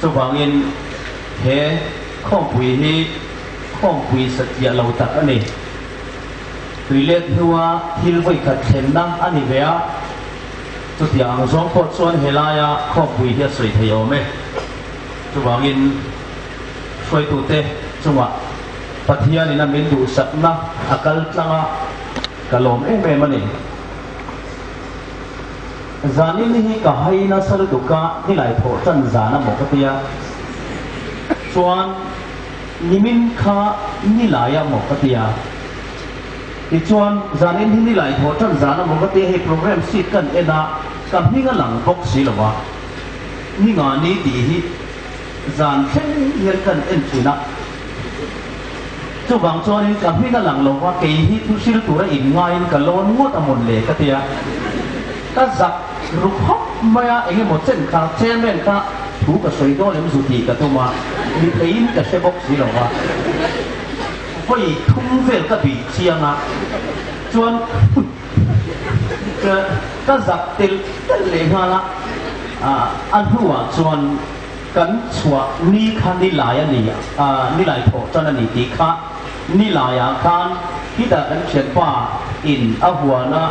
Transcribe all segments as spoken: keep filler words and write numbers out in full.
Chuvangin he khawmpui hi khawmpui satliah lo tak a nih. Tuilet hnua thil vawi khat thlenna a ni ve a. Chutia ang zawng pawh chuan he laia khawmpui hi a sawi thei awm e. Chuvangin hruaitute chungah Pathianin a min duhsakna a kal tlang a, ka lawm em em a ni. Zanin hi ka hai nasa lutuk a, nilai thawh ṭan zan a maw ka tia. Chuan nimin kha nilai a maw ka tia. Tichuan zanin hi nilai thawh ṭan zan a maw ka tia, hei program seat kan en a, ka hming a lang bawk si lo a. Ni nga ni tih hi zan thleng hian kan en ṭhin a. Chuvang chuanin ka hming a lang lo va, kei hi thuhril tura in ngaiin ka lawn ngawt a mawn le ka tia. Ka zak ruk hawk mai a, eng emaw chen kha chairman kha thu ka sawi dawn em zu tih ka tum a, ni theiin ka hre bawk si lo va. Vawi thum vel ka bih chiang a, chuan ka, ka zak tel tel leh nghal a, a, a hnuah chuan kan chhuah ni kha nilai a ni a, nilai thawh ṭan a ni tih kha nilaia khan hita kan ṭhianpa in a huana,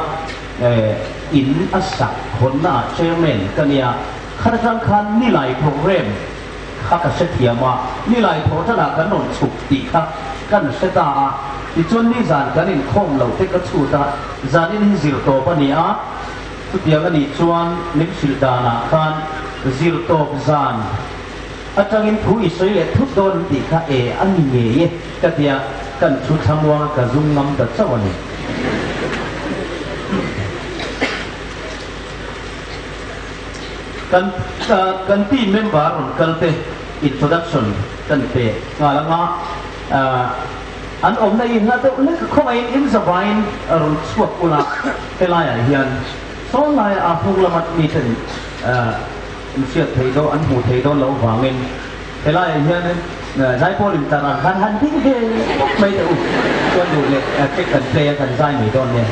eh, in a sak hawnnaah chairman ka nia. Khata ṭang khan nilai program kha ka hrethiam a, nilai thawh ṭanah kan rawn chhuk tih kha kan hre ta a. Tichuan nizan kan inkhawm lo te ka chhut a, zanin hi zir tawp a ni a. Chutiang a nih chuan min hrilh danah khan zir tawp zan aṭangin thu i sawi leh thut dawn tih kha e a ni ngei e ka tia, kan thu thlamuang a, ka zung ngam ta chauh a ni. Kan, ah, kan team member rawn kal te introduction kan pe nghal ang a, ah, an awmna in hla deuh hlek khawngaihin in zavaiin a rawn chhuak ula, helaiah hian sawn laia a hnung lama mi ten, ah, in hriat thei dawn, an hmu thei dawn lo vangin helaiah hian, ah, Zaipawlin tlar ang khan han ding ve mai ta u, chuan duh leh, ah, track kan play a, kan zai mai dawn nia.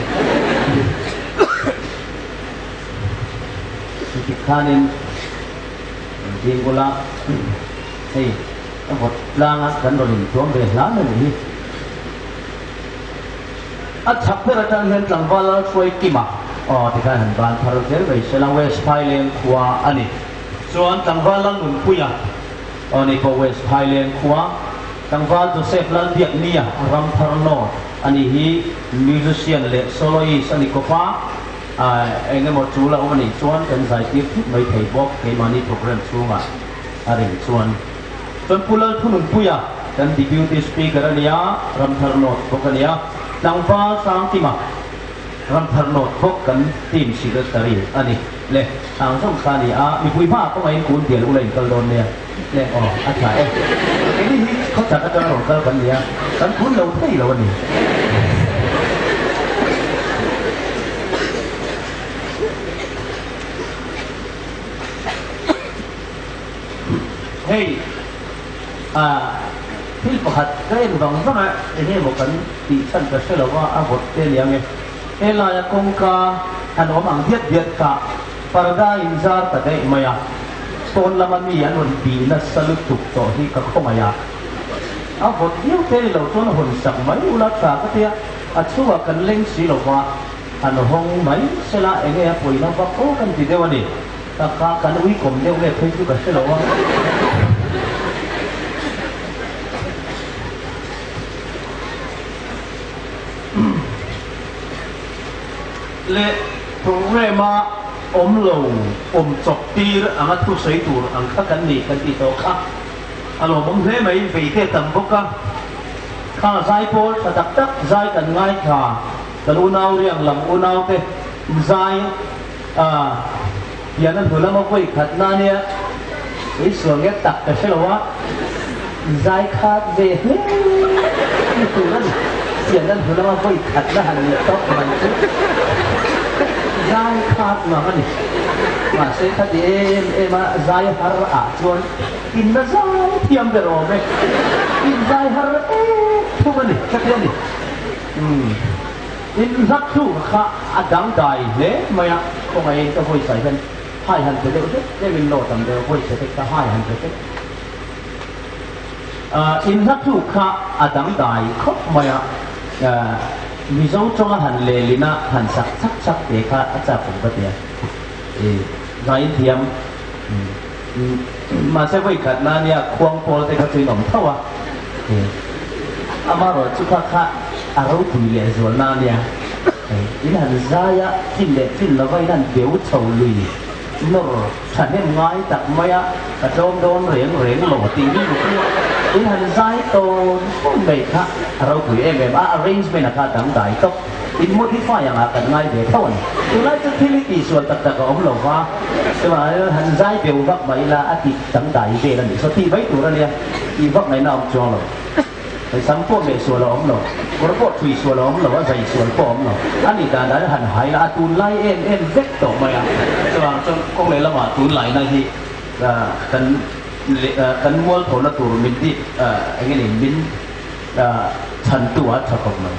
Ti khanin, ding ula, hei, a vawt tlanga kan rawn intuam ve hlan a ni hi. A chhak ber aṭang hian tlangval Lalhruaikima, aw, ti khan han ban thar zel mai se la, West Phaileng khua a ni. Chuan tlangval Lalnunpuia, aw, ni pawh West Phaileng khua. Tlangval Joseph Lalbiaknia, Ramthar North a ni hi, musician leh soloist a ni khawp a. A, eng emaw tul a awm a nih chuan kan zai tir thut mai thei bawk, keimahni program chhungah a reng chuan. Chuan Pu Lalthununpuia kan deputy speaker a nia, Ramthar North bawk a nia. Tlangval Sangkima, Ramthar North bawk kan team secretary a ni. Le, ang zawng kha a ni a, mipui hma khawngaihin kun dial ula in kal dawn nia. Le, aw, a ṭha e. Keini hi khawchhak aṭanga rawn kal kan nia. Kan kun lo thei lo a ni. Hei, a, thil pakhat ka en vang vang a, eng emaw kan tih chhan ka hre lo va, a vawt te a ni ang e. Helaia kawngka an awm ang diat diat kha, parda inzar ta daih mai a, pawn lama mi an rawn bih nasa lutuk tawh hi ka khawngai a. A vawt viau te ni lo chuan a hawn sak mai ula ṭha ka tia, a chhungah kan leng si lo va, an hawng mai sela eng nge a pawina vak aw kan ti deuh a ni. Ka kha kan ui kawm deuh nge phei chu ka hre lo a. Le program-a awm lo, awm chawp tir anga thusawi tur ang kha kan ni kan ti tawh kha. A lawmawm hle mai, veite tam bawk a. Kha Zaipawl ṭha tak tak zai kan ngaithla, kan unau rianglam unaute zai, a, Pian a hnu lama vawi khatna nia, ei sual nge tak ka hre lo a, zai khat ve hle ni tur a ni. Pian a hnu lama vawi khatna han ni tawk mai chu. Zai khat mang a ni. Mahse, kha ti em em a, zai har ah chuan inna zai thiam ber awm e. In zai har em thung a ni, ka ti a ni. Hmm. In hlat thu kha a dangdai hle mai a, khawngaih ka vawi sai hian. Hai han pe deu deu, deu in lo tam deu, voi se tek ta hai han pe deu. A, inhla tluk kha a dangdai khawp mai a. A, Mizo ṭawnga han lelin a han sak chak chak te kha a chak um ka tia. E, zai thiam. Hmm. Hmm. Mahse, voi khatna nia khuang pawl te kha chu in awm tho a. E. Amaherawhchu kha kha a ropui leh zualna nia. E. In han zai a, thin leh thin lova in han beu chho lui. Nawr, ṭhahnem ngai tak mai a, ka tlawm dawn reng reng lo ti hi. In han zai tawn tawn mai kha, a ropui em em a, arrangement a kha dangdai tawp. In modify anga kan ngai ve tho a nih. Tulai chu thil i ti sual tak tak a awm lo va. Tua han zai beu vak mai la, a ti dangdai vel a nih. Saw ti mai tur a nia, ti vak ngaina awm chuang lo. Hei, sam pawh meh sual a awm lo, kawr pawh ṭhui sual a awm lo, a zai sual pawh a awm lo. A ni dan dan han hai la, a tunlai em em vek tawh mai a. Chuan, chuan kawng leh lamah tunlaina hi, ah, kan le-, ah, kan mualphona tur min dit, ah, eng nge ni, min, ah, chhantu a ṭha khawp mai.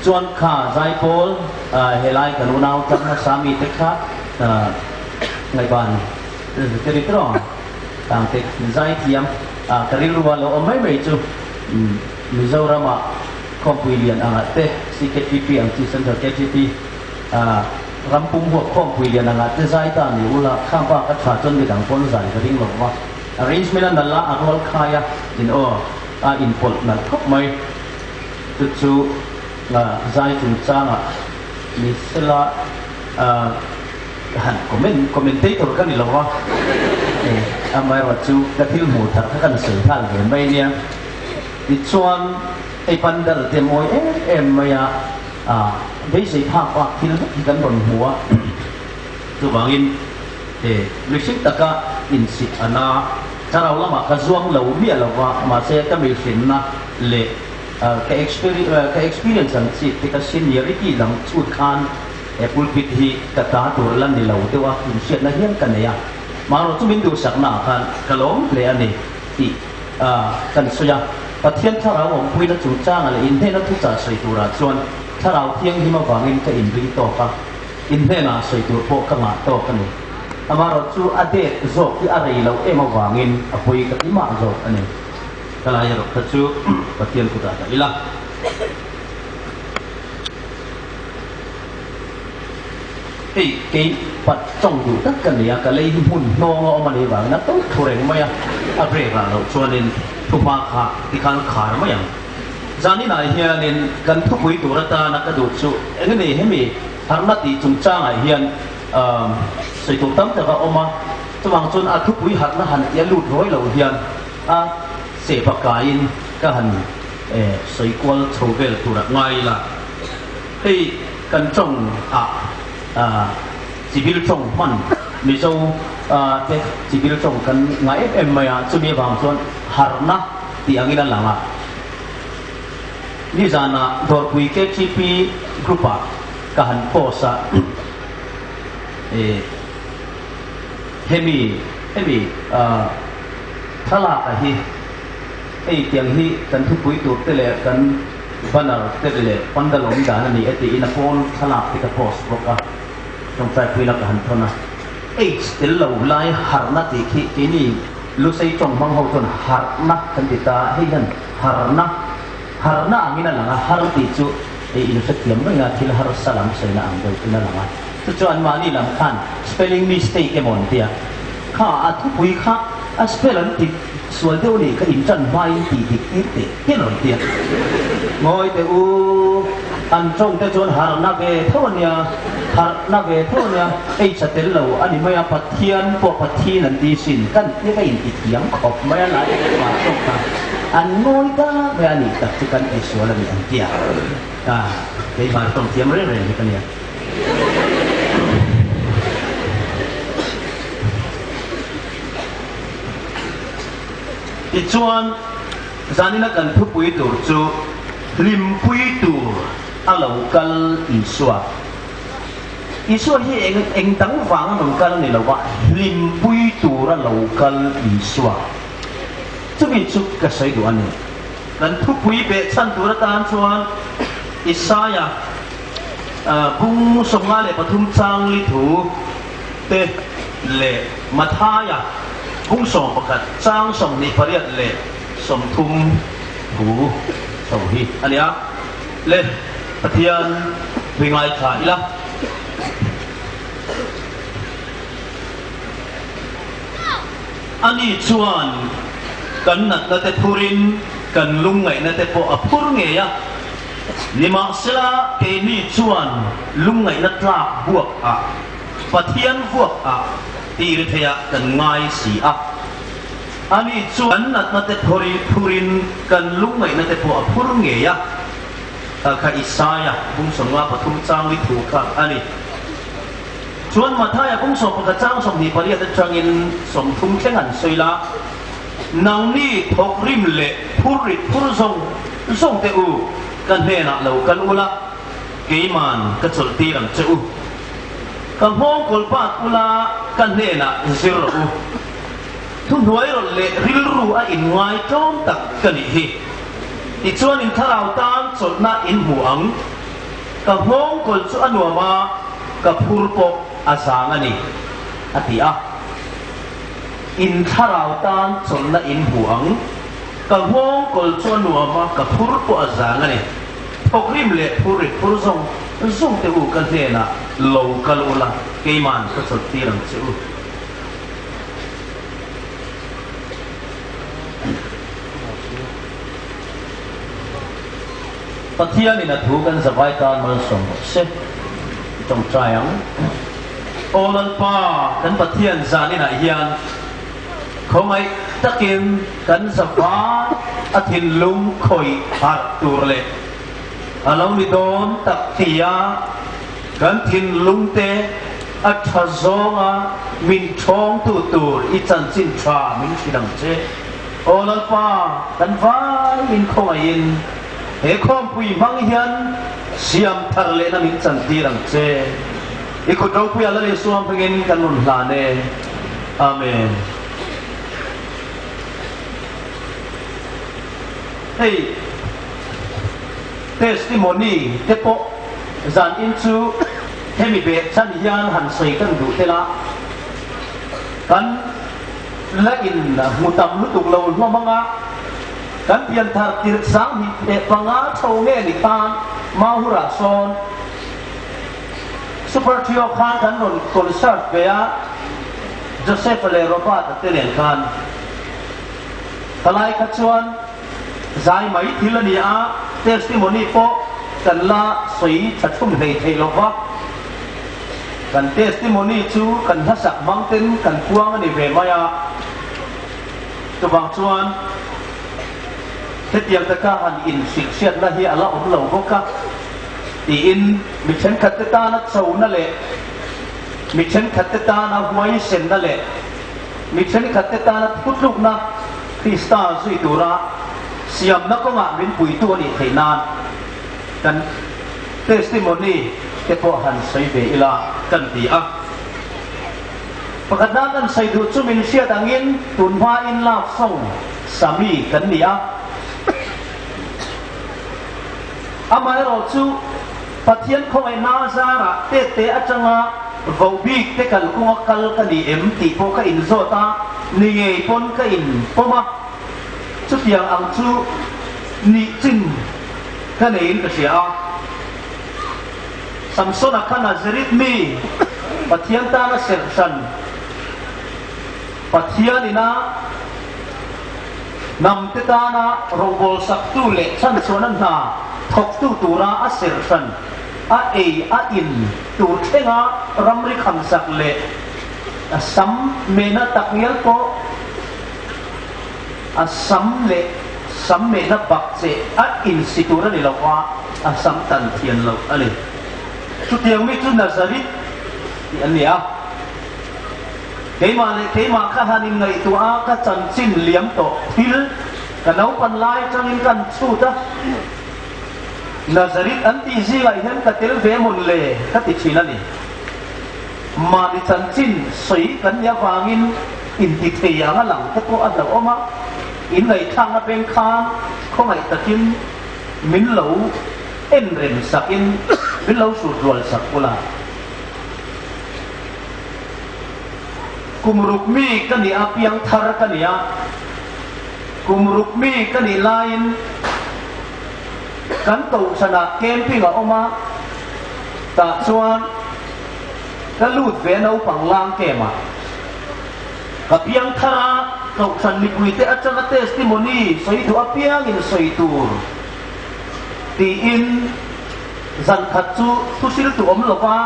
Chuan kha zai pawl, ah, helai kan unau tlang hmasa mi te kha, ah, Ngaiban, eh, te ri tawh. Tangte, zai thiam, a, ka rilru a lo awm mai mai chu, mm, Mizorama khawmpui lian anga te, C K T P ang chi Central K T P, a, ram pum huap khawmpui lian anga te zai ta ni ula, kham pa ka ṭha chuan midang pawn zai ka ring lo va. Arrangement a nal a, a rual khai a, in aw, a inpawlh nal khawp mai. Chu chu, a, zai chungchanga ni sela, a, han comment, commentator ka ni lo va. E, amaherawhchu ka thil hmuh thar kha kan sawi nghal ve mai nia. Tichuan, ei pandal te mawi em em mai a, a, beisei phak phak thil vek hi kan rawn hmu a. Chuvangin, e, mihring taka insih a na, thlarau lamah ka zuang lo miah lo va, mahse ka mi hrinna leh, a, ka experi-, a, ka experience ang chi te ka seniority dang chhut khan, e, pulpit hi ka ta tur la ni lo deuh a, inhriatna hian ka nei a. Mahse chu min duhsakna khan ka lawm hle a ni tih, a, kan sawi a. Pathian thlarau awmpuina chungchanga leh inhnehna thuchah sawi turah chuan thlarau thianghlim avangin ka inring tawk a. Inhnehna sawi tur pawh ka ngah tawk a ni. Amaherawhchu a det zawk hi a rei lo em avangin a pawi ka ti mah zawk a ni. Ka lai erawh kha chu Pathian kutah ka ila. Hei, kei pat ṭawng duh tak ka ni a, ka lei hi hmun hnawng a awm a ni vangin a to thu reng mai a, a brake a loh chuanin thuhma kha tikhan khar mai ang. Zaninah hianin kan thupui tur atana ka duh chu, eng nge ni hemi harna tih chungchangah hian, um, sawi tur tam tak a awm a, chuvang chuan a thupui harna han ti a lut rawi lo hian a, seh bakaiin ka han, eh, sawi kual chho vel tur a ngai la. Hei kan ṭawng ah, ah, chibil ṭawng hman Mizo, ah, te chibil ṭawng kan ngah em em mai a, chumi vang chuan harna tih angin a lang a. Nizana Dawrpui K T P group-a ka han post a, eh, hemi, hemi, ah, thlalak a hi, hei tiang hi kan thupui tur te leh kan banner te leh pandal awm dan a ni e tiin a pawn thlalak te ka post bawk a. Ṭawngṭaipuina ka han thawn a. H tel lo lai harna tih khi, keini Lusei ṭawng hmang ho chuan harna kan ti ta, hei hian harna, harna angin a lang a, har tih chu, e, in hrethiam reng a, thil harsa lam sawina ang deuhin a lang a. Chu chu anmahni lam khan spelling mistake emaw an tia. Kha a thupui kha a spell an ti sual deuh ni ka inṭan hmain tih dik tir teh. Hian rawn ti a. Ngawi teh u, an ṭawng te chuan harna ve tho a nia, harna ve tho a nia, ei sa tel lo a ni mai a, Pathian pawh Pathian an ti sin, kan ti ka inti thiam khawp mai a, lai ma ṭawng kha an ngawi ta mai a nih tak chu kan ti sual a ni an ti a. A, kei hmar ṭawng thiam reng reng hi ka nia. Tichuan, zanina kan thupui tur chu hlimpui tur a lo kal Isua. Isua hi eng, eng dang vang a rawn kal a ni lo va, hlimpui tur a lo kal Isua. Chumi chu ka sawi duh a ni. Kan thupui beh chhan tur atan chuan Isaia, ah, bung sawmnga leh pathum chang li thu, Te le Mathaia bung sawm pakhat chang sawmhni pariet le sawmthum thu sawm hi a nih a. Le Pathian ring ngaithlak inla. Ani chuan kan natna te phurin kan lungngaihna te pawh a phur ngei a. Nimahsela keini chuan lungngaihna tlak buak a, Pathian vuak a, tir theia kan ngai si a. Ani chuan kan natna te phuri-, phurin kan lungngaihna te pawh a phur ngei a. Kha kha Isaia bung sawmnga pathum chang li thu kha a ni. Chuan Mathaia bung sawm pakhat chang sawmhni pariet atangin sawmthum thleng han sawi la. Nangni thawkrim leh phurrit phur zawng zawng te u ka hnenah lo kal ula. Keiman ka chawlhtir ang che u. Ka nghawngkawl bat ula ka hnenah zir rawh u. Thuhnuairawlh leh rilru a inngai tlawm tak ka nih hi. Tichuan in thlarau tan chawlhna in hmu ang. Ka nghawngkawl chu a nuam a, ka phur pawh a zang a ni, a ti a. In thlarau tan chawlhna in hmu ang. Ka nghawngkawl chu a nuam a, ka phur pawh a zang a ni. Thawkrim leh phurrit phur zawng zawng te u ka hnenah lo kal ula, keiman ka chawlhtir ang che u. Pathianin a thu kan zavai tan malsawm rawh se. Ṭawngṭai ang. Aw Lalpa, kan Pathian, zaninah hian khawngaih takin kan zavai a thinlung khawih harh tur leh a lo ni dawn tak tia kan thinlung te a ṭha zawnga min ṭhawngtu tur i chanchin ṭha min hrilh ang che. Aw Lalpa, kan vaiin khawngaihin he khawmpui hmang hian siam thar lehna min chantir ang che. I kut ropuia Lal Isua hmingin kan rawn hlan e. Amen. Hei, testimony te pawh zanin chu hemi bek chhan hian han sawi kan duh tel a. Kan la inhmu tam lutuk lo hlawm ang a, kan pianthar tirh sanghnih leh panga tho nge ni khan Mahur-ah sawn Super Trio khan kan rawn concert ve a, Joseph leh Robert-a te nen khan. Khalai kha chuan zai mai thil a ni a, testimony pawh kan la sawi ṭha thum hlei thei lo va. Kan testimony chu kan hla sak hmang ten kan puang a ni ve mai a. Chuvang chuan hetiang taka han inhrilhhriatna hi a la awm lo bawk a. Tiin mi ṭhenkhat te tana chona leh mi ṭhenkhat te tana huaisenna leh mi ṭhenkhat te tana thutlukna Krista zui tura siamna kawngah min puitu a nih theih nan kan testimony te pawh han sawi ve ila kan ti a. Pakhatna kan sawi duh chu min hriat angin tun hmain love song sami kan ni a. Amaherawhchu Pathian khawngaihna zara tete atanga vo bik te kalkunga kal ka ni em tih pawh ka inzawt a, ni ngei pawn ka inpawm a. Chutiang ang chu nih chin ka neiin ka hria a. Samsona kha Nazareth mi Pathian tana serh hran, Pathianin a hnam te tana rongbawlsaktu leh chhanchhuahna hna thawktu tura a serh hran, a ei a in tur thlenga ramri khamsak leh a sam mehna tak ngial pawh a sam leh sam mehna bak che a insi tur a ni lo a, a sam tan thian lo a ni. Chutiang mi chu Nazareth tih an ni a. Keimah leh keimah kha han inngaihtuah a, ka chanchin liam tawh thil ka naupan lai aṭangin kan chhut a. Nazareth an tih zingah hian ka tel ve mawn le ka ti ṭhin a ni. Mahni chanchin sawi kan nih avangin inti thei anga lang te pawh a hlauhawm a, in ngaihthlakna beng khan khawngaih takin min lo en rem sakin min lo sut rual sak ula. Kum ruk mi ka ni a, piangthar ka ni a. Kum ruk mi ka nih laiin kan kohranah camping a awm a, tah chuan ka lut ve naupang lang camp-ah. Ka piangthar a, kohran mipuite atanga testimony sawi duh apiangin sawi tur tiin zan khat chu thuhriltu awm lova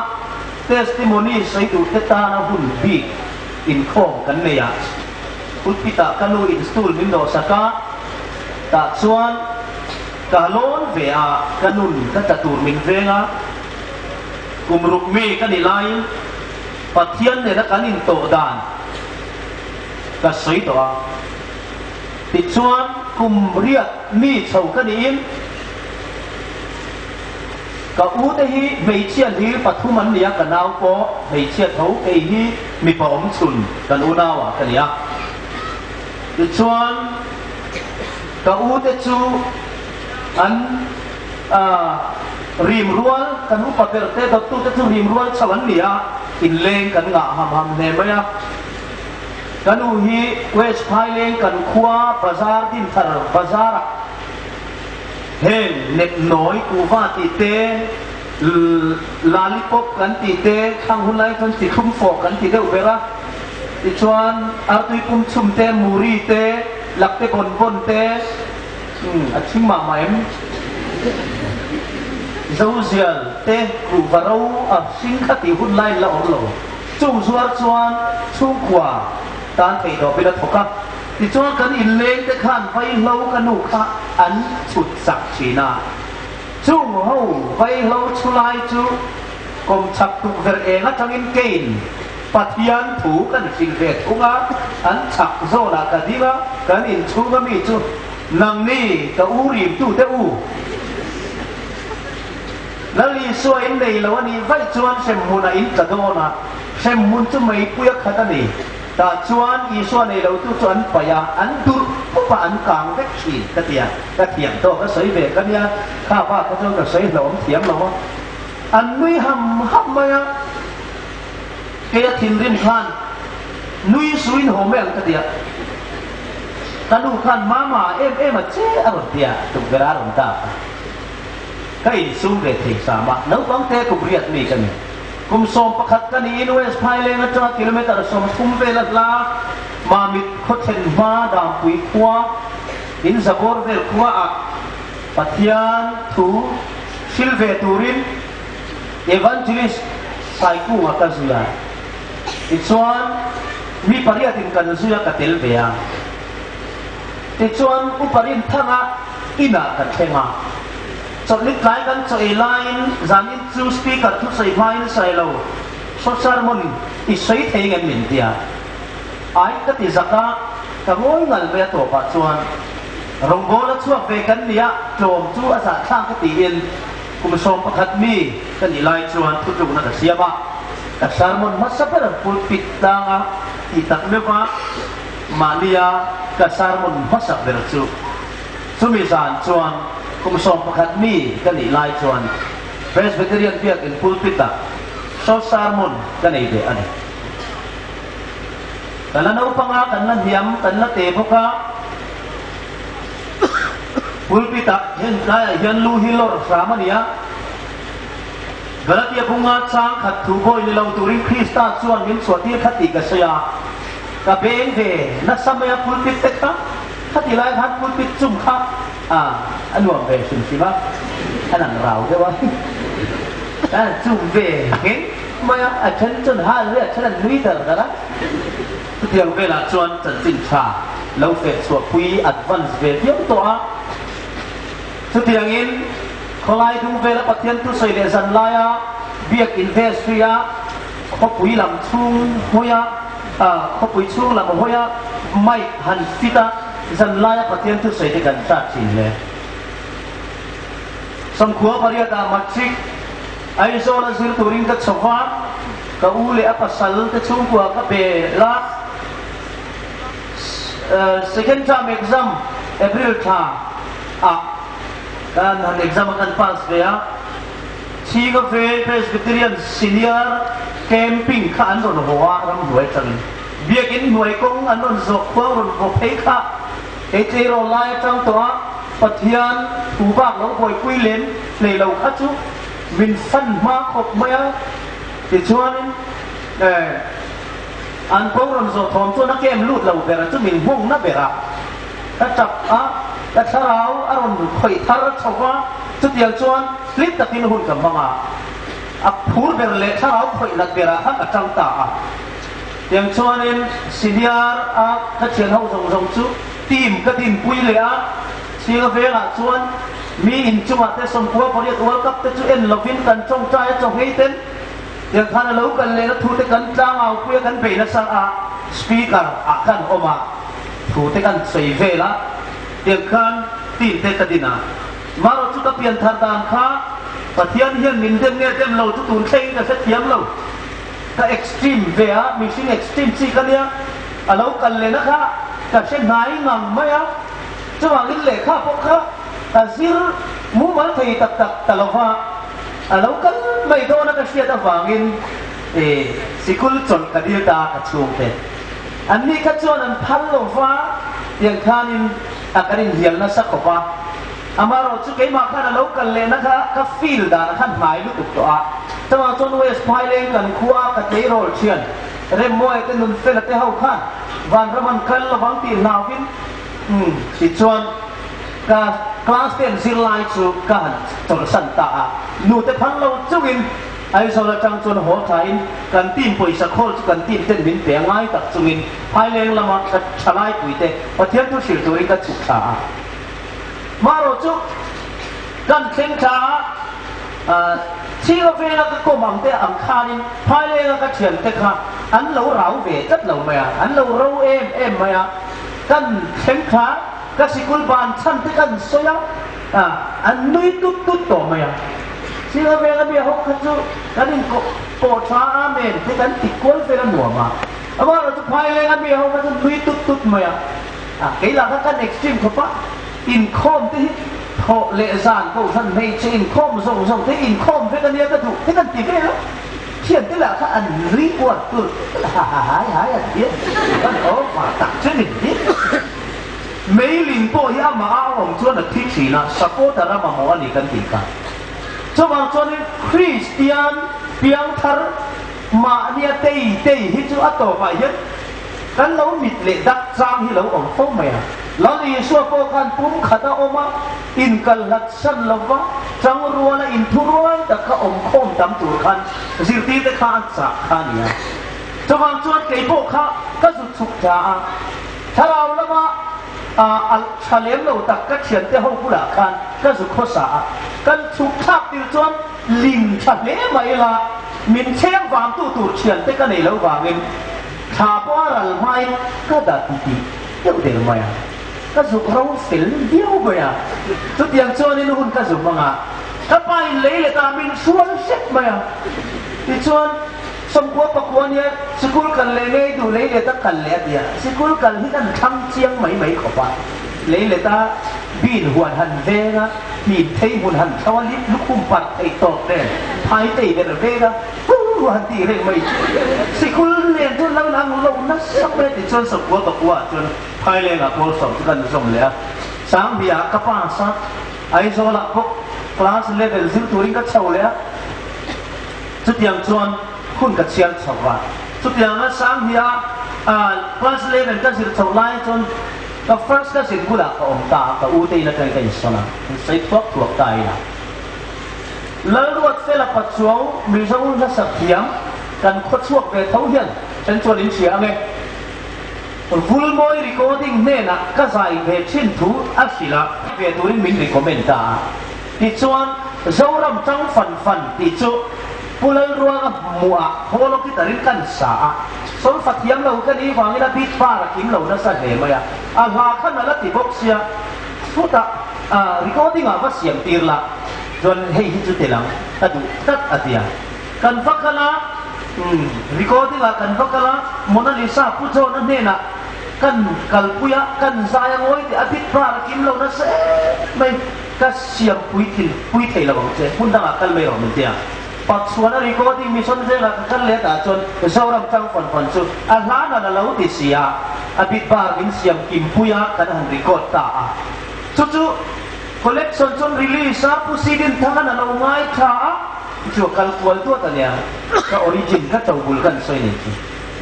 testimony sawi duhte tana hun bik inkhawm kan nei a. Pulpit-ah ka nu in stool min dawhsak a, tah chuan ka lawn ve a, ka nun ka ta tur min veng a. Kum ruk mi ka ni laiin Pathian nena kan intawh dan ka sawi tawh a. Tichuan kum riat mi chho ka niin, ka u te hi hmeichhia hlir pathum an ni a, ka nau pawh hmeichhia tho, kei hi mipa awm chhun kan unauah ka ni a. Tichuan ka u te chu an, a, rim rual, kan upa ber te, dawttu te chu rim rual chho an ni a, inleng kan ngah ham ham hle mai a. Ka nu hi West Phaileng kan khua, bazar din thar bazar-ah heng nepnawi kuva tih te, l-, lollipop kan tih te, khang hun lai chuan chi thum fawh kan ti deuh ber a. Tichuan artui pum chhum te, muri te, lakte bonbon te, hmm, a chhing mah mah em? Zozial te, kuhva ro a hring kha tih hun lai la awm lo. Chung zuar chuan chhungkua tan theihdawpin a thawk a. Tichuan kan inleng te khan vaihlo ka nu kha an chhut chak ṭhin a. Chung ho vaihlo chhu lai chu kawm chhak tukverh eng aṭangin keiin Pathian thu kan hrilh ve thung a, an chhak zawnah ka ding a, kan inchhunga mi chu, "Nangni ka u rimtute u, Lal Isua in nei lo a nih, vaih chuan hremhmunah in tla dawn a, hremhmun chu meipuia khat a ni." Tah chuan Isua nei lo tu chu an paih a, an dur pup a, an kang vek ṭhin ka ti a, ka thiam tawh ka sawi ve ka nia, kha pa kha chuan ka sawi hlawm thiam lo a. An nui ham ham mai a, kei a thinrim khan nui suin haw mel ka ti a. Ka nu khan, "Mama, em em a che," a rawn ti a, tukverh a rawn dak a. Ka insum ve thei hlawm a, naupang te kum riat mi ka ni. Kum sawm pakhat ka niin West Phaileng aṭanga kilometre sawmthum vel a hla, Mamit khaw ṭhen hma Dampui khua, in Zabawr vel khuaah Pathian thu hril ve turin Evangelist Saikunga ka zui a. Tichuan mi pariatin kan zui a, ka tel ve a. Tichuan Upa Rinthanga inah ka thleng a. Chawlhni tlai kan chaw ei laiin, zanin chu speaker thusawi hmain sawi lo, saw sermon i sawi thei ngem min ti a. Ai ka ti zak a, ka ngawi ngal mai a, tawpah chuan rawngbawla chhuak ve kan ni a, tlawm chu a zah thlak ka tiin, kum sawm pakhat mi ka nih lai chuan thutlukna ka siam a. Ka sermon hmasa ber pulpit danga tih tak meuh a, mahnia ka sermon hmasa ber chu. Chumi zan chuan kum sawm pakhat mi ka nih lai chuan Presbyterian biak in pulpit-ah saw sermon ka nei ve a ni. Kan la naupanga kan la hniam, kan la te bawk a. Pulpit-ah hian, tlaiah hian lu hi lawr hram a ni a. Galatia bung nga chang khat thu bawi ni lo turin Krista chuan min chhuah tir kha tih ka sawi a. Ka beng ve nasa mai a, pulpit te kha. Khati lai khan pulpit chung kha, a, a nuam ve hrim hrim a. A nang rau deuh a. A chung ve ngheng mai a, a ṭhen chuan hal ve, a ṭhen a nui dar dar a. Chutiang velah chuan chanchin ṭha lo fe chhuahpui advance ve viau tawh a. Chutiangin khawlai dung vela Pathian thusawi leh zanlaia biak investry-a khawpui lam chhung hawia, a, khawpui chhung lam hawia mic han fit a, zanlaia Pathian thusawi te kan ṭan ṭhin hle. Sawmkua pariata matric Aizawla zir turin ka chho va, ka u leh a pasal te chhungkua ka bel a, eh, second term exam April tha a kan han exam a kan pass ve a, Chhinga Veng Presbyterian Senior Camping kha an rawn haw a, ramhnuai aṭangin. Biek in hnuai kawng an rawn zawk khuang rawn vawk phei kha, ei tleirawl lai aṭang tawh a, Pathian thu bak lo buoipui lem hlei lo kha chu min fan hma khawp mai a. Tichuanin, eh, an kawng rawn zawk thawm chuan a kem lut lo ber a chu min nghawng na ber a. Ka ṭap a, ka thlarau a rawn khawih thar chho va, chutiang chuan hlim takin hun ka hmang a. A phur ber leh thlarau khawih nat berah khan a ṭang ta a. Tiang chuanin senior a ka ṭhian ho zawng zawng chu team ka dinpui leh a, Singavengah chuan mi in chungah te sawmkua pariat World Cup te chu en lovin kan ṭawngṭai a, chaw ngei ten tiang khan a lo kal lehna thu te kan tlangaupui a, kan beihna sangah speaker ah kan awm a, thu te kan sawi vel a, tiang khan team te ka din a. Amaherawhchu ka pian thar dan kha, Pathian hian min dem nge dem lo chu tun thlengin ka hrethiam lo. Ka extreme ve a, mihring extreme chi ka nia. A lo kal lehna kha ka hre hnai ngang mai a. Chuvangin lehkha pawh kha ka zir mumal thei tak tak ta lo va. A lo kal mai dawn a ka hriat avangin, eh, sikul chawn ka dil ta ka chhungte. Anni kha chuan an phal lo va, tiang khanin a kan inhial nasa khawp a. Amaherawhchu keimah khan a lo kal lehna kha ka feel dan a khan hnai lutuk tawh a. Chuvang chuan West Phaileng kan khua ka tleirawl ṭhian, Remmawia te, Nunfela te ho khan vanram an kal lovang tih hlauvin, um, tichuan ka class ten zirlai chu ka han chawlhsan ta a. Nute phal lo chungin Aizawl aṭang chuan haw ṭhain kan team pawisa khawl chu kan team ten min pe a ngai tak chungin Phaileng lama ka ṭhalaipui te Pathian thu hril turin ka chhuk thla a. Amaherawhchu kan thleng thla a, a, Singaveng a ka kawm ang te ang khanin Phailenga ka ṭhian te kha an lo rau ve tlat lo mai a, an lo ro em em mai a. Kan thleng thla, ka sikul ban chhan te kan sawi a, a, an nui tut tut tawh mai a. Singaveng a mi ho kha chu kan inkawh, kawh ṭha a, amen te kan ti kual vel a nuam a. Amaherawhchu Phaileng a mi ho kha chu nui tut tut mai a. A, kei lah kha kan extreme khawp a. Inkhawm te hi thawh leh zan kohhran hmeichhe inkhawm zawng zawng te inkhawm vek a nia ka duh te kan ti vel a. Ṭhiante lah kha an nui uar tur. Hai, hai, hai an ti a. Kan over tak chu min ti. Meiling pawh hi amah a awm chuan a thi ṭhin a, supporter a mamawh a ni kan tih kha. Chuvang chuanin Kristian piangthar mahnia tei tei hi chu a tawpah hian kan lo mit leh dak chang hi lo awm fo mai a. Lal Isua pawh khan pumkhat a awm a, inkal hlat san lova, changruala inthurual taka awm khawm tam tur khan zirtirte kha an chah kha a ni a. Chuvang chuan kei pawh kha ka zu chhuk ṭha a. Thlarau lama, a, a ṭha lem lo tak ka ṭhiante ho bulah khan ka zu khawsa a. Kan chhuk thlak tir chuan ling ṭha hle mai ila, min chheng vangtu tur ṭhiante ka nei lo vangin, thla pawh a ral hmain ka da ti ti deuh der mai a. Ka zuk ro fel viau mai a. Chutiang chuanin hun ka zu hmang a. Ka pain leilet a min hrual hret mai a. Tichuan, sawmkua pakua nia, sikul kal leh ngei duh, leilet a kal leh a tia. Sikul kal hi kan thlang chiang mai mai khawp a. Leilet a bin huan han veng a, hnim thei hmun han thlo a, lit lukhum parh thei tawp nen, phai tei ber veng a, hu han ti reng mai. Sikul nen chu lo lang lo nasa mai tichuan sawmkua pakua chuan Thailand-a pawl sawm chu kan zawm leh a. Sanghia ka pass a, Aizawlah pawh class eleven zir turin ka chho leh a. Chutiang chuan hun ka chhiar chho a. Chutianga Sanghia, a, class eleven ka zir chho lai chuan ka first ka zir bulah ka awm ta a, ka u te in aṭang ka insawn a, kan sawi thuak thuak ta ila. Lalruatfela Pachuau Mizo hla sak thiam kan khaw chhuak ve tho hian, chen chuan in hria ang e. Vulmawi recording hnena ka zai ve ṭhin thu a hrila ve turin min recommend ta a. Tichuan, Zoram ṭang fan fan tih chu Pu Lalruanga hmuha haw lawk hi tarin kan sa a. Solfa thiam lo ka ni vangin a beat bar a kim lo nasa hle mai a. A hla khan a la ti bawk sia. Futa, a, recording-ah va siam tir la. Chuan hei hi chu tel ang, ka duh tlat a tia. Kan va kal a, um, recording-ah kan va kal a, Mona Lisa Pu John-a hnena kan kalpui a, kan zai a ngawi teh a, beat bar a kim lo nasa em mai, ka siam pui thil, pui thei lo ang che, hmun dangah kal mai rawh min tia. Paksuana recording mission zenga ka kal le ta chuan Zoram chang fan fan chu a hla nal a lo ti si a, a bit bar min siam kim pui a kan han record ta a. Chu chu collection chuan release a, Pu Sidin Thangan a lo ngai ṭha a, chu kal kual tuat a nia, ka origin ka chau bul kan sawi ni chu.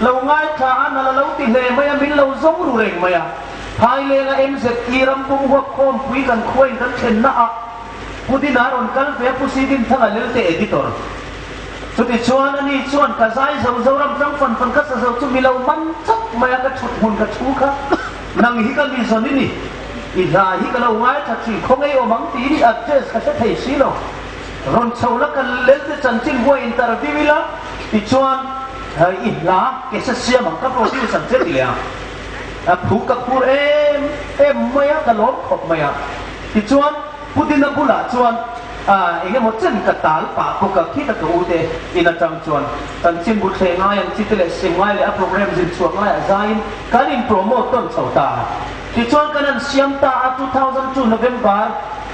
Lo ngai ṭha a, nal a lo ti hle mai a, min lo zawng ru reng mai a. Phailenga M Z T ram pum huap khawmpui kan khuain kan thlenna a, Pu Dina rawn kal ve a, Pu Sidin Thanga Lelte editor. Chuti chuan ani chuan ka zai zo, Zoram chang fan fan ka sa zo chu mi lo man chak mai a, ka thut hmun ka thu kha. Nang hi ka mi zawn i ni. I hla hi ka lo ngai ṭha ṭhin, khawnge awm ang ti ni, address ka hre thei si lo. Rawn chho la, ka Lelte chanchin hua interview ila. Tichuan, eh, i hla ke sa siam ang ka producer che ti le a. A phur ka phur em em mai a, ka lawm khawp mai a. Tichuan, Pu Dina bulah chuan, a, eng emaw chen ka tal pah bawk a, khita ka u te in aṭang chuan chanchin bu thle ngai ang chi te leh sim ngai leh a program zin chhuah ngai a zain kan in promote tawn chho ta. Tichuan kan han siam ta a, two thousand two November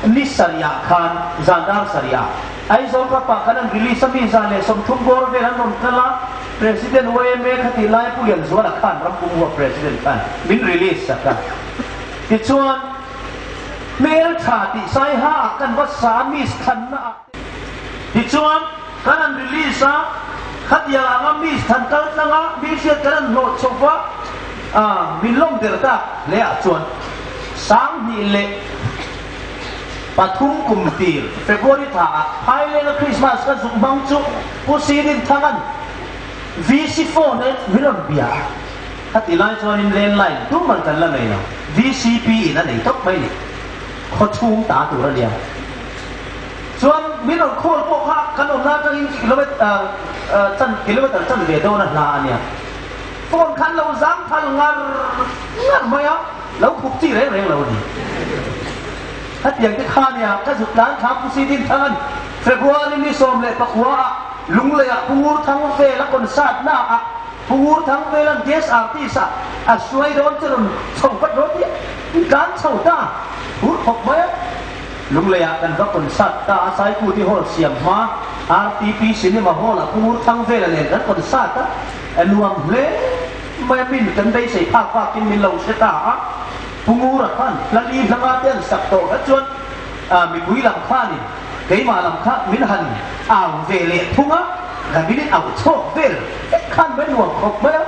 ni sarih ah khan, zan dar sarih ah. Aizawl Club ah kan han release a, mi za leh sawmthum bawr vel an rawn kal a, President Y M A kha tih lai Pu Lianzuala khan, ram pum hua President khan min release sak a. Tichuan, Hmel ṭha tih Saiha ah kan va sa, Miss Thanna ah. Tichuan, kan han release a, khatiang anga Miss Than kal tlang a, mi hriat kan han hlawh chho va, a, min lawm der ta le ah chuan. Sang hnih leh pathum kum tir, February tha ah, Phailenga Christmas ka zuk hmang chu, Pu Sidin Thangan V C phone min rawn bia. Khati lai chuan in landline tum an kan la nei lo. V C P in a nei tawp mai ni. Khaw chhung ta tur a nia. Chuan min rawn call pawh kha kan awmna aṭangin kilomet-, ah, ah, chan, kilometer chan ve dawn a hla a nia. Phone khan lo zang thal ngar ngar mai a, lo khuk chi reng reng lo a ni. Khatiang te kha nia, ka zuk tlan thla Pu Sidin Thangan February ni sawm leh pakua ah Lungleiah Pu Ngurthangvela concert-na ah Pu Ngurthangvelan guest artist-a a hruai dawn che rawn chho vat rawh tih, in tlan chho ta, phur khawp mai a. Lungleiah kan va concert ta a, Saikoti Hall siam hma, R T P Cinema Hall-ah Pu Ngurthangvela nen kan concert a, a nuam hle mai a, min kan beisei phak phakin min lo hre ta a. Pu Ngura khan Lal Hlanga te an sak tawh kha chuan, a, mipui lam khanin keimah lam kha min han au ve leh thung a, ka min in au chhawk vel vek khan min nuam khawp mai a.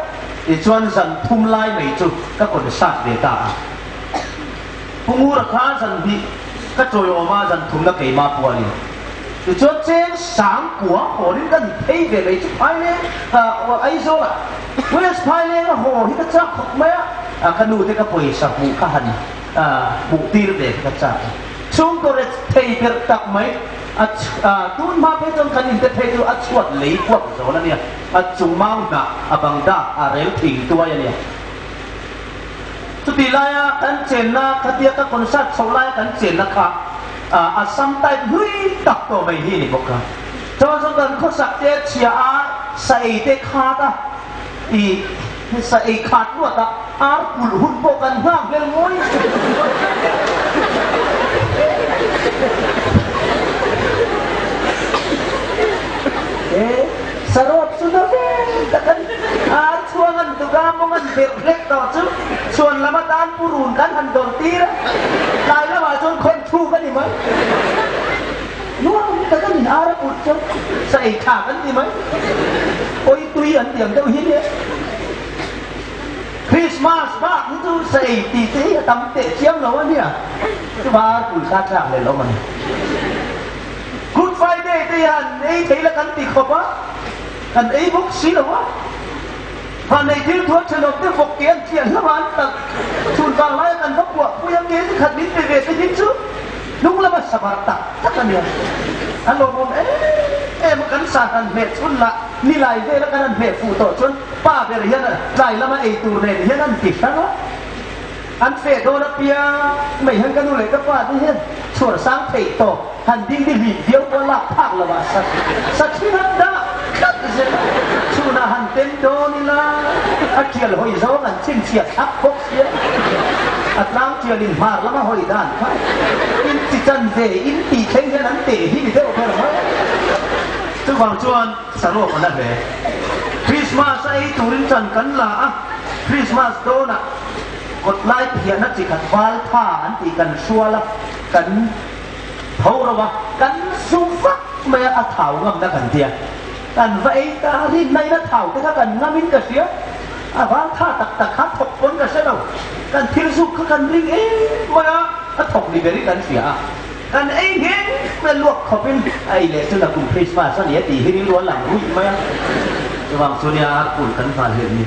Tichuan zan thum lai mai chu ka concert ve ta a. Pu Ngura kha zan hnih ka chawi awm a, zan thumna keima pawh a ni. Tichuan cheng sang kua hawnin kan phei ve mai chu Phaileng, a, Aizawl a. West Phailenga haw hi ka chak khawp mai a. A, ka nu te ka pawisa hmuh kha han, a, hmuh tir ve ka chak. Chhungkaw ret thei ber tak mai. A ch-, a, tun hma phei chuan kan in te phei chu a chhuat lei puak zawl a nia. A chungmang hnah a bang dak a rel thing tuai a nia. Chuti laia kan chenna, khatia ka concert chho laia kan chenna kha, a, Assam type hlui tak tawh mai hi ni bawk a. Chuan saw kan khawsak te chhia a, sa ei te khat a, i, sa ei khat luat a, ar kulh hun pawh kan nghak vel mawi. E, Sarawp chu na ve tak a ni. Ar chhuang an duk a, mawng an ber hlek tawh chu, chhuan lama tan purun kan han dawr tir a. Tlai lamah chuan khawn thu ka ni mai. Nuam tak a ni, ar a put chu. Sa ei ṭha kan ti mai. Awi tui an ti ang deuh hi nia. Christmas bak hi chu sa ei ti te hi a tam teh chiang lo a nia. Chu var pui kha tlak leh lo a ni. Good Friday te hian ei thei la kan ti khawp a. Kan ei bawk si lo a. Hmanhmei thil thu a ṭhen awm te vawk ke an thian hlauh a, an tak. Chhun vang laia kan va puahpui ang, ke khat min pe ve te hi chu hnung lama sabar tak tak a nia. A lawmawm em em, kan sa han hmeh chhun la, ni lai vela kan han hmeh fuh tawh chuan pa ber hian a tlai lama ei tur nen hian an ti hrang a. An fe dawn apiang mai hian ka nu leh ka pa te hian chhuar sang theih tawh han ding ding hlim viau pawh lak phak lo a, sa, sa thing an dah tlat zel. Chhuna han tem dawn ila, a tial hawi zawng an chhin chhiat thak bawk sia. A tlang tial in hmar lama hawi dan kha. In chi chan ve, in tih thleng hian an te hi ni deuh ber mai. Chuvang chuan saruak a la ve. Christmas a ei turin chan kan la a, Christmas dawna kawtlai phiahna chi khat val tha an tih kan hrual a, kan tho ro a, kan zu vak mai a, a thau ngamna kan tia. Kan va ei ta, rinnaina thau te kha kan ngamin ka hria. A val tha tak tak kha thawk pawn ka hre lo. Kan thil zuk kha kan ring em mai a, a thawk ni berin kan hria a. Kan ei ngheng mai luak khawpin, a ei leh chu na kum Christmas a ni a tih hi ringrual lang ruih mai a. Chuvang chu nia, ar pun kan hmal hlel ni.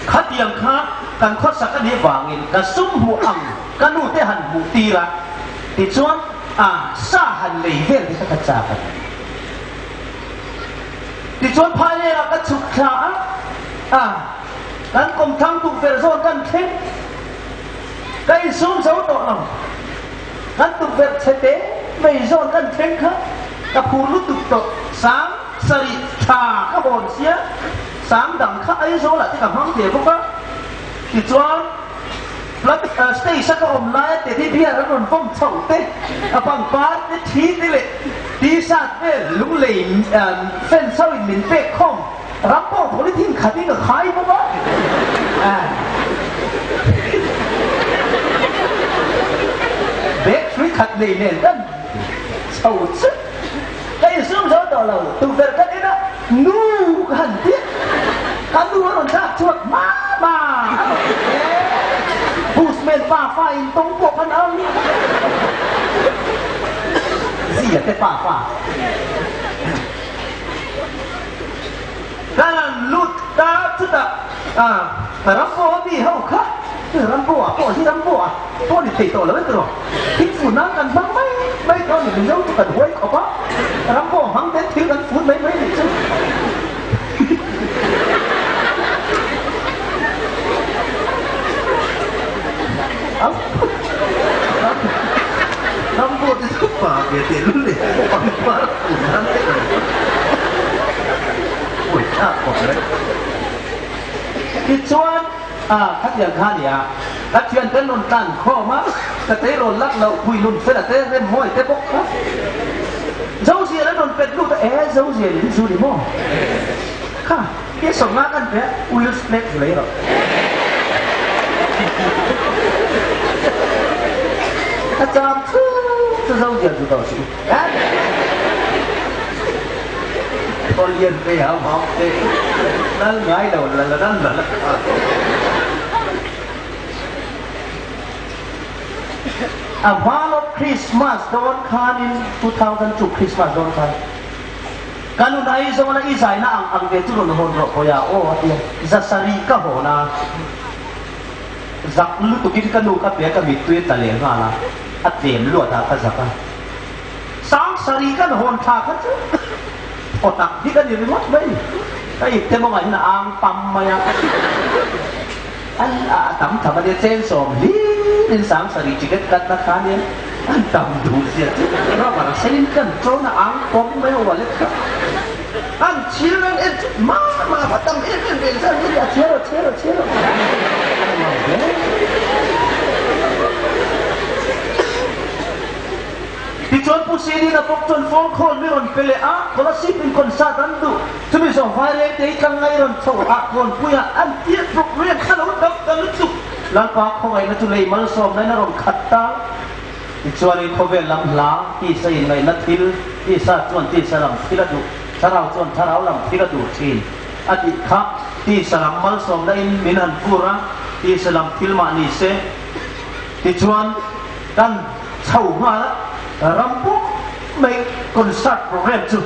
Khatiang kha kan khawsak a ni vangin ka sum hmu ang, ka nu te han hmu tir a. Tichuan, a, sa han lei vel te kha ka chak a. Tichuan phai leh ka chhuk thla a. A, kan kawmthang tukverh zawn kan thleng. Ka insum zo tawh lo. Kan tukverh chhe te mai zawn kan thleng kha. Ka phur lutuk tawh. Sang sarih thla ka hawn si a. Sang dang kha Aizawl-ah te ka hmang ve bawk a. Tichuan, Blood, uh, stage-a ka awm lai a, teddy bear an rawn vawm chho te, a pangpar te, thi te leh T-shirt vel lunglei, um, fen chhoin min pek khawm, Rambo polythene khatin ka khai bawk a. Ah. Bag hrui khat nei nen kan chho chu. Ka insum zo tawh lo, tukverh ka en a, "Nu," ka han ti. Ka nu a rawn tlak chhuak, "Mama!" Bushman pa fa in tawng pawh kan ang. Zia te pa fa. Kan lut ta chu ta. A, Rambo a mi ho kha. Rambo a, pawh hi Rambo a. Pawh ni thei tawh lo e tiraw. Thingpui nang kan hmang mai mai tawh ni, Mizo chu kan huai khawp a. Rambo hmang ten thil kan fut mai mai ni chu. Au. Rambo te chu pa ve te lu le. Pa pa ku nan te. Ui, a ko le. Tichuan, a, khatiang kha nia, ka thian kan rawn tlan khawm a, ka tei rawn lak lo, pui nun fel a te, rem mawi te bawk kha. Zozial an rawn pet lut a, e, Zozial in zu ni maw? Kha, ke sawm nga kan pe, Will Smith zu lei rawh. A cham chu, chu Zozial zu tawh si. Kawlien pe a hmang te. Nal ngai lo la la la la la. A hma lo Christmas dawn khanin, two thousand two Christmas dawn khan. Ka nun Aizawl-a i zaina ang ang ve chu rawn hawn rawh pawh a, aw, a tia. Za sarih ka hawn a. Zak lutukin ka nu ka pe ka mittui ta leh nghal a. A tlem luat a ka zak a. Sang sarih kan hawn thla kha chu. Aw tak hi ka ni ringawt mai. Ka it te mawng a hin a ang pam mai a. An a tam tham a nia, cheng sawm hlirin sang sarih ticket katna kha nia. An tam duh zia chu. Rubber senin kan chawn a ang pawm mai a wallet kha. An thil ran en chu ma ma va tam em em reng sa ni a, chhe rawh, chhe rawh, chhe rawh. Tichuan Pu Sini-a bawk chuan phone call mi rawn pe leh a, scholarship in concert an duh. Chumi zawng vai reng te hi tlang ngai rawn chho a, Kawnpuia an tia program kha lo dam ta lutuk. Lalpa khawngaihna chu lei malsawmnain a rawn khat ta. Tichuan in khawvel lam hla, tisa inngaihna thil, tisa chuan tisa lam thil a duh, thlarau chuan thlarau lam thil a duh ṭhin. A tih kha, tisa lam malsawmnain min han vur a, tisa lam thil mah ni se. Tichuan, kan chho nghal a, ram pawh mai concert program chu